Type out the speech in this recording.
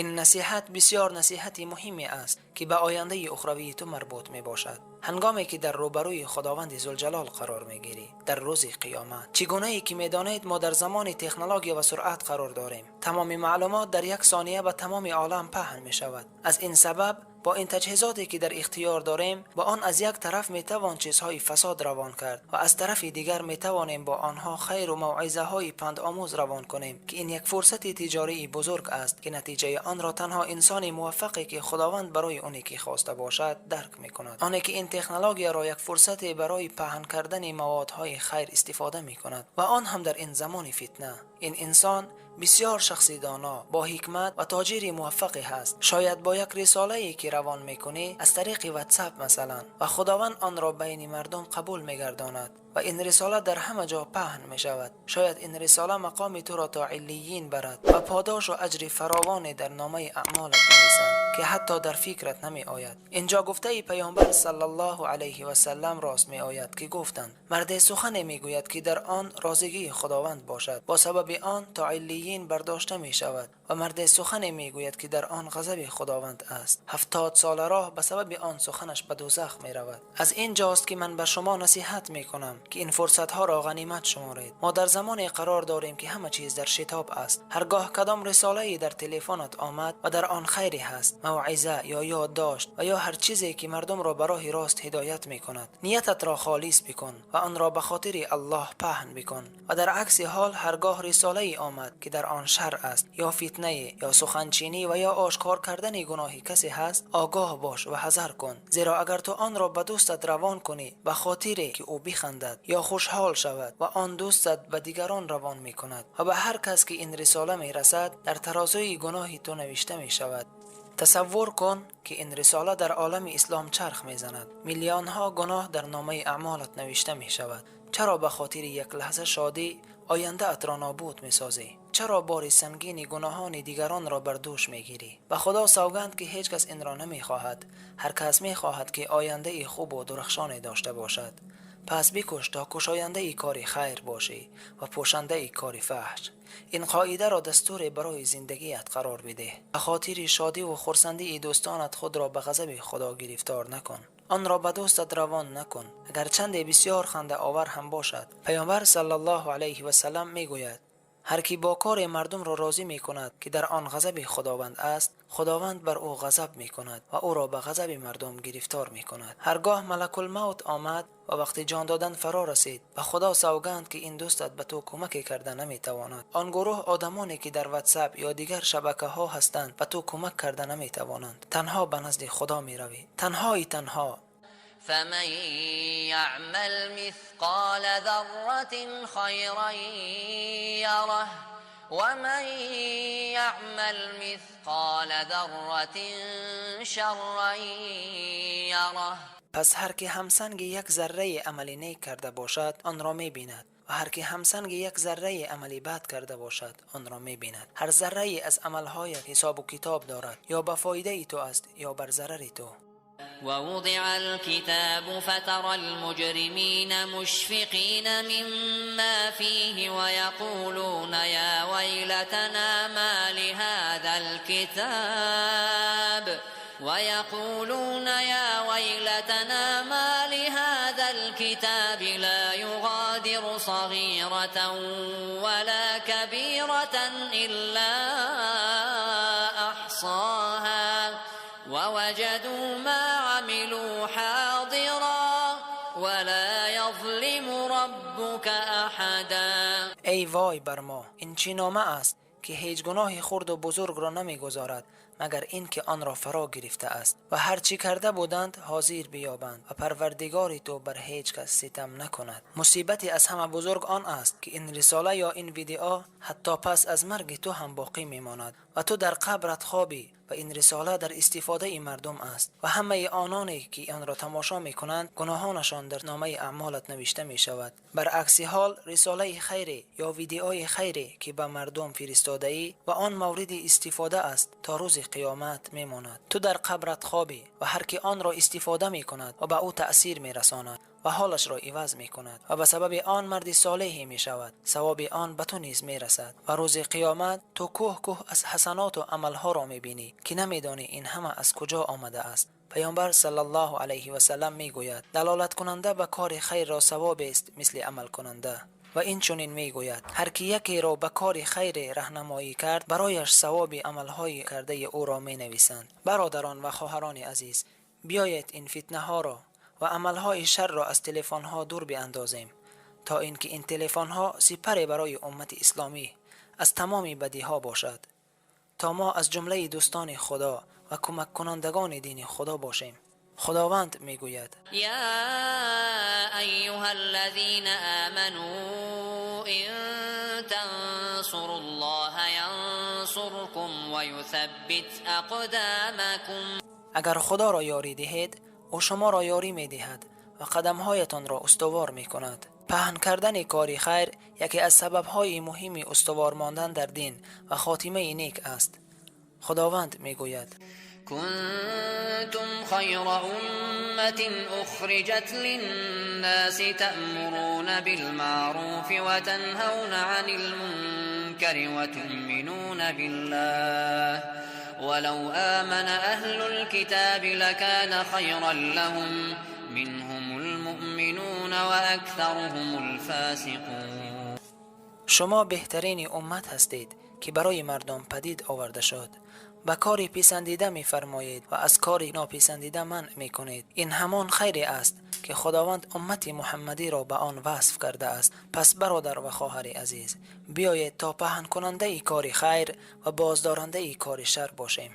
Ин насиҳат бисёр насиҳати муҳиме аст, ки ба ояндаи ухравии ту марбут мебошад. Ҳангоме ки дар рӯбарӯи Худованди Зулҷалол қарор мегирӣ дар рӯзи қиёмат. Чӣ гунае ки медонед, мо дар замони технология ва суръат қарор дорем. Тамоми маълумот дар як сония ба тамоми олам паҳн мешавад. Аз ин сабаб бо ин таҷҳизоте ки дар ихтиёр дорем, бо он аз як тараф метавон чизҳои фасод равон кард ва аз тарафи дигар метавонем бо онҳо хайру мавъизаҳои пандомӯз равон кунем, ки ин як фурсати тиҷории бузург аст, ки натиҷаи онро танҳо инсони муваффақе ки Худованд барои оне ки хоста бошад дарк мекунад, оне ки ин технологияро як фурсате барои паҳн кардани маводҳои хайр истифода мекунад ва он ҳам дар ин замони фитна. Ин инсон бисёр шахси доно, бо ҳикмат ва тоҷири муваффақе ҳаст. Шояд бо як рисолае ки равон мекунӣ аз тариқи Ватсап масалан, ва Худованд онро байни мардум қабул мегардонад ва ин рисола дар ҳама ҷо паҳн мешавад. Шояд ин рисола мақоми туро то иллиюн барад ва подошу аҷри фаровоне дар номаи аъмолат нависанд, ки ҳатто дар фикрат намеояд. Инҷо гуфтаи паёмбар саллаллоҳу алайҳи васаллам рост меояд, ки гуфтанд: марде сухане мегӯяд, ки дар он розигии Худованд бошад, бо сабаби он то иллиюн бардошта мешавад, ва марде сухане мегӯяд, ки дар он ғазаби Худованд аст, 70 сола роҳ ба сабаби он суханаш ба дӯзах меравад. Аз ин ҷост, ки ман ба шумо насиҳат мекунам, ки ин фурсатҳоро ғанимат шуморед. Мо дар замоне қарор дорем, ки ҳама чиз дар шитоб аст. Ҳаргоҳ кадом рисолае дар телефонат омад ва дар он хайре ҳаст, мавъиза ё ёддошт ва ё ҳар чизе ки мардумро ба роҳи рост ҳидоят мекунад, ниятатро холис бикун ва онро ба хотири Аллоҳ паҳн бикун. Ва дар акси ҳол, ҳаргоҳ рисолае омад, ки дар он шар аст ё фитнае ё суханчинӣ ва ё ошкор кардани гуноҳи касе ҳаст, огоҳ бош ва ҳазар кун, зеро агар ту онро ба дӯстат равон кунӣ ба хотире ки ӯ бихандад ё хушҳол шавад, ва он дӯстат ба дигарон равон мекунад ва ба ҳар кас ки ин рисола мерасад, дар тарозуи гуноҳи ту навишта мешавад. Тасаввур кун, ки ин рисола дар олами ислом чарх мезанад. Миллионҳо гуноҳ дар номаи аъмолат навишта мешавад. Чаро ба хотири як лаҳза шодӣ ояндаатро нобуд месозӣ? Чаро бори сангини гуноҳони дигаронро бар дӯш мегирӣ? Ба Худо савганд, ки ҳеҷ кас инро намехоҳад. Ҳар кас мехоҳад, ки ояндаи хубу дурахшоне дошта бошад. Пас бикӯш, то кушояндаи кори хайр бошӣ ва пӯшандаи кори фаҳш. Ин қоидаро дастуре барои зиндагият қарор бидеҳ. Ба хотири шодиву хурсандии дӯстонат худро ба ғазаби Худо гирифтор накун. Онро ба дӯстат равон накун, агарчанде бисёр хандаовар ҳам бошад. Паёмбар саллаллоҳу алайҳи васаллам мегӯяд: ҳар кӣ бо коре мардумро розӣ мекунад, ки дар он ғазаби Худованд аст, Худованд бар ӯ ғазаб мекунад ва ӯро ба ғазаби мардум гирифтор мекунад. Ҳаргоҳ малакулмавт омад ва вақти ҷон додан фаро расид, ба Худо савганд, ки ин дӯстат ба ту кӯмаке карда наметавонад. Он гурӯҳ одамоне ки дар Ватсап ё дигар шабакаҳо ҳастанд, ба ту кӯмак карда наметавонанд. Танҳо ба назди Худо меравӣ, танҳои танҳо. فمن يعمل مثقال ذرة خيرا يره ومن يعمل مثقال ذرة شرا يره. Пас ҳар ки ҳамсанги як зарраи амали нек карда бошад, онро мебинад, ва ҳар ки ҳамсанги як зарраи амали бад карда бошад, онро мебинад. Ҳар заррае аз амалҳоят ҳисобу китоб дорад, ё ба фоидаи ту аст, ё бар зарари ту. ووضع الكتاب فترى المجرمين مشفقين مما فيه ويقولون يا ويلتنا مال هذا الكتاب ويقولون يا ويلتنا مال هذا الكتاب لا يغادر صغيرة ولا كبيرة إلا أحصاها ووجدوا ما عملوا حاضرا ولا يظلم ربك أحدا. Эй вой бар мо! Ин чӣ нома аст, ки ҳеҷ гуноҳи хурду бузургро намегузорад, магар ин ки онро фаро гирифта аст, ва ҳар чӣ карда буданд, ҳозир биёбанд, ва Парвардигори ту бар ҳеҷ кас ситам накунад. Мусибати аз ҳама бузург он аст, ки ин рисола ё ин видео ҳатто пас аз марги ту ҳам боқӣ мемонад ва ту дар қабрат хобӣ ва ин рисола дар истифодаи мардум аст ва ҳамаи ононе ки онро тамошо мекунанд, гуноҳонашон дар номаи аъмолат навишта мешавад. Баръакси ҳол, рисолаи хайре ё видеои хайре ки ба мардум фиристодаӣ ва он мавриди истифода аст, то рӯзи қиёмат мемонад. Ту дар қабрат хобӣ ва ҳар ки онро истифода мекунад ва ба ӯ таъсир мерасонад ва ҳолашро иваз мекунад ва ба сабаби он марди солеҳе мешавад, савоби он ба ту низ мерасад ва рӯзи қиёмат ту кӯҳ кӯҳ аз ҳасаноту амалҳоро мебинӣ, ки намедонӣ ин ҳама аз куҷо омада аст. Паёмбар саллаллоҳу алайҳи васаллам мегӯяд: далолаткунанда ба кори хайрро савобест мисли амалкунанда. Ва инчунин мегӯяд: ҳар ки якеро ба кори хайре раҳнамоӣ кард, барояш савоби амалҳои кардаи ӯро менависанд. Бародарон ва хоҳарони азиз, биёед ин фитнаҳоро ва амалҳои шарро аз телефонҳо дур биандозем, то ин ки ин телефонҳо сипаре барои уммати исломӣ аз тамоми бадиҳо бошад, то мо аз ҷумлаи дӯстони Худо ва кӯмаккунандагони дини Худо бошем. Худованд мегӯяд: يا أيها الذين آمنوا إن تنصروا الله ينصركم ويثبت أقدامكم. Агар Худоро ёрӣ диҳед, ӯ шуморо ёрӣ медиҳад ва қадамҳоятонро устувор мекунад. Паҳн кардани кори хайр яке аз сабабҳои муҳими устувор мондан дар дин ва хотимаи нек аст. Худованд мегӯяд: كنتم خير أمة أخرجت للناس تأمرون بالمعروف وتنهون عن المنكر وتؤمنون بالله ولو آمن أهل الكتاب لكان خيرا لهم منهم المؤمنون وأكثرهم الفاسقون. Шумо беҳтарини уммат ҳастед, ки барои мардум падид оварда шуд. Ба кори писандида мефармоед ва аз кори нописандида манъ мекунед. Ин ҳамон хайре аст, ки Худованд уммати муҳаммадиро ба он васф кардааст. Пас, бародар ва хоҳари азиз, биёед то паҳнкунандаи кори хайр ва боздорандаи кори шар бошем.